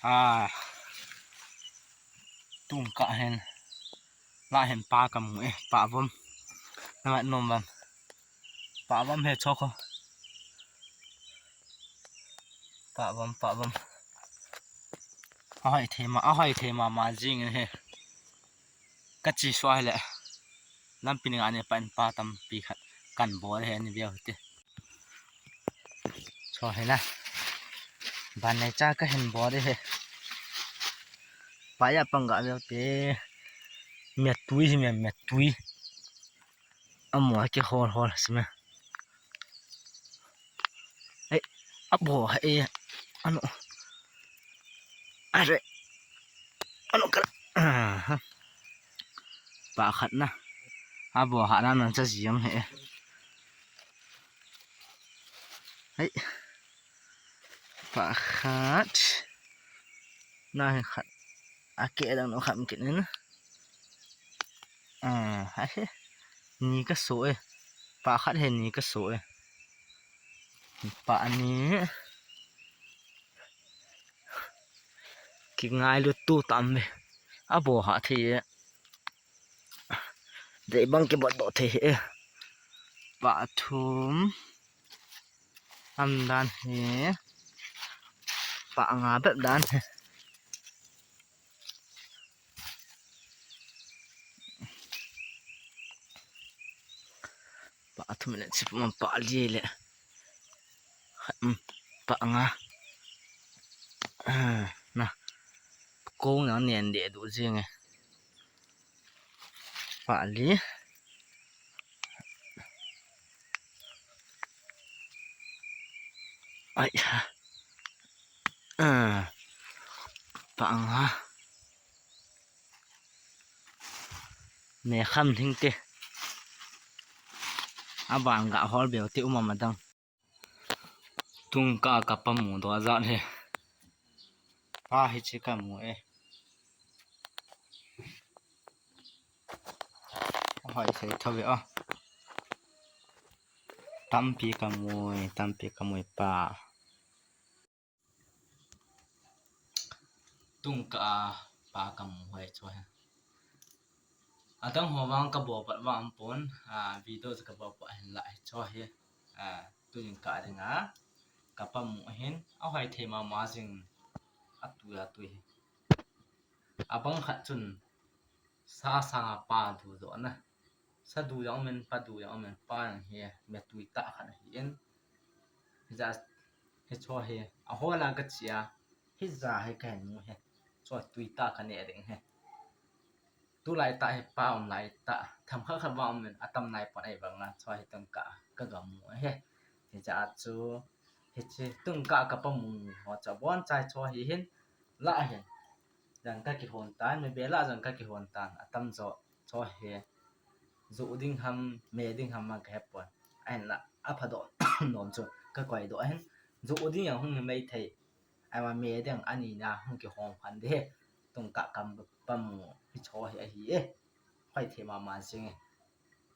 ອ່າ ຕຸງກະເຫັນ ລະເຫັນປາກຳໝູເອ ປາວອມ ນະມາດນົມວອມ ປາວອມເຮໂຊໂຄ ປາວອມ ປາວອມ ອາຫອຍເທມາ ອາຫອຍເທມາ ມາຈິງເຮ ກະຈີສວາຍແຫຼະ ລຳປີງານນີ້ປານປາຕຳປີຂັດກັນບໍ່ໄດ້ເຫັນແວວເຕ ຊອຍນະ ບານໃນຈ້າກະເຫັນບໍ່ໄດ້ເຫັນ ປາຢາປັງກະແວວເຕ ແມ່ຕຸ້ຍຊິແມ່ນແມ່ຕຸ້ຍ ອາໝໍກະຮອລຮອລຊິແມ່ ເອີຍ ອາບໍ່ເອ ອາໂນ ອາເຣ ອາໂນກະ ອາ ປາຂັດນະ ອາບໍ່ຫານານມັນຈະຊິຍຳເຮ ເຮີ້ຍ ປາຂັດ ນາເຫັນຂັດ ອາເກະດັງໂນຂັດມັນກິນນີ້ນະ ອາ ເຮີ້ຍ ນີ້ກະໂຊເອ ປາຂັດເຫັນນີ້ກະໂຊເອ ປາອັນນີ້ ກິນງ່າຍລຸດຕູ້ຕຳເດ ອາບໍ່ຫາເທ ເດບັງກິບໍ່ໂດເທ ປາທຸມ ອຳດານເຮ ປາງາແບບດານເຮ ປາທຸມແຫຼະ ຊິປະມານປາລີແຫຼະ ອືມ ປາງາ ເອີ ນະ ໂກງຫຍັງແໜ້ນເດ ດູຊິໄງ ປາລີ ອາຍ ເອີ ປາງາ ແມ່ຄຳທິງເຕ ອາບາງກະຮອລເບວເຕ ອຸມາມາດັງ ຕຸງກະກະປາໝູໂດອາຈານເຮ ປາເຮຊິກະໝູເອ ຫອຍໃສ່ທະເວອາ ຕຳປີກະໝູຍ ຕຳປີກະໝູຍປາ ຕຸງກະອາ ປາກຳໝູ ຫອຍຊອຍ ອາ ຕັງຫົວວາງກະບໍ່ປັດວາງອຳປົນ ອາ ວີໂດຈະກະບໍ່ປະເຫັນລະ ຊອຍ ອາ ຕຸງກະອາ ກະປາໝູເຫັນ ອາຫອຍເທມາມາຊິງ ອາຕຸຍ ອາຕຸຍ ອາບັງຂະຈຸນ ສາສາປາດູໂດນະ ສາດູຍັງເປັນ ປາດູຍັງເປັນ ປາຍັງເຮ ແມ່ຕຸຍຕະຂະນະເຫັນ ເຮັດຈາ ເຮັດຊອເຮ ອາໂຫລາກະເຈຍ ເຮັດຈາເຮກະເຫັນໝູເຮ ຊອຍຕຸຍຕະຂະແນເດັງເຮ ຕຸໄລຕະເຮ ປາອອມໄລຕະ ທຳຂະຂະບາອອມເປັນ ອາຕຳນາຍປອນໄອບາງງານ ຊອຍເຮັດຕົງກະ ກະກະໝູເຮ ເຮັດຈາອາຈູ ເຮັດເຈ ຕຸງກະກະປະໝູ ເຮົາຈະບອນຈາຍຊອເຮເຫັນ ລະເຫັນ ຈັ່ງກະກິໂຮນຕານ ແມ່ເບລະ ຈັ່ງກະກິໂຮນຕານ ອາຕຳໂຈ ຊອເຮ ຈູດິງຫຳ ເມດິງຫຳ ມັນກະແຮບປອນ ອາເຫັນລະ ອາພະໂດ ໂນມໂຈ ກະກອຍໂດ ອາເຫັນ ຈູດິງຫຍັງຫຸງເຫັນໄມໄທ ອາມາເມເດງ ອານີນາ ຫຸງກິໂຮມພັນເດ ຕຸງກະກຳປະໝູ ພິໂຊເຮ ອາຮີເອ ຫອຍເທມາມາຊິງ